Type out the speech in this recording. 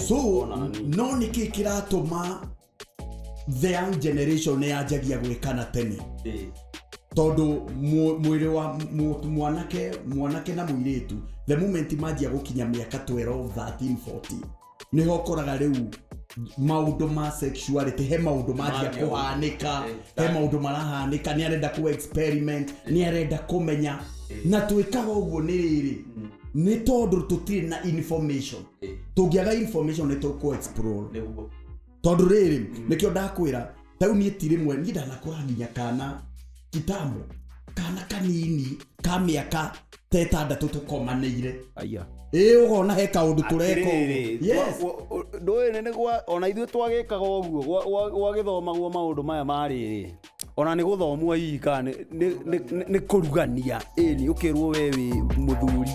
So no nä kä kä ratå the young generation nä yanjagia gwä tene tondå mwä rä wa mwanake mwanake na må irä tu, the moment manjia gå kinya mä aka 12, 13, 14, nä ho koraga rä u maå ma sexuality, he maå ndå manjia Manjia kå hanä ka, he maå ndå marahanä ka, nä arenda kå experiment, nä arenda kå menya. Na twä kaga å guo nä rä rä nä tondå tå tirä na information. Tũngĩaga information nĩ tũkũ explore. Tondũ rĩrĩ nĩkĩo ndakwĩra tarĩu niĩ ti rĩmwe niĩ ndanakora nginya kana kitambo, kana kanini ka mĩaka ta 6 tũkomanĩire. Aya. Ĩ, ũkona he kaũndũ tũreka Atĩrĩrĩ, ũguo. Yes. Ndũĩ nĩ ona ithuĩ twagĩkaga ũguo gwagĩthomagwo maũndũ maya marĩrĩ, ona nĩ gũthomwo hihi kana nĩ kũrugania, ĩni ũkĩrwo we wĩ mũthuri.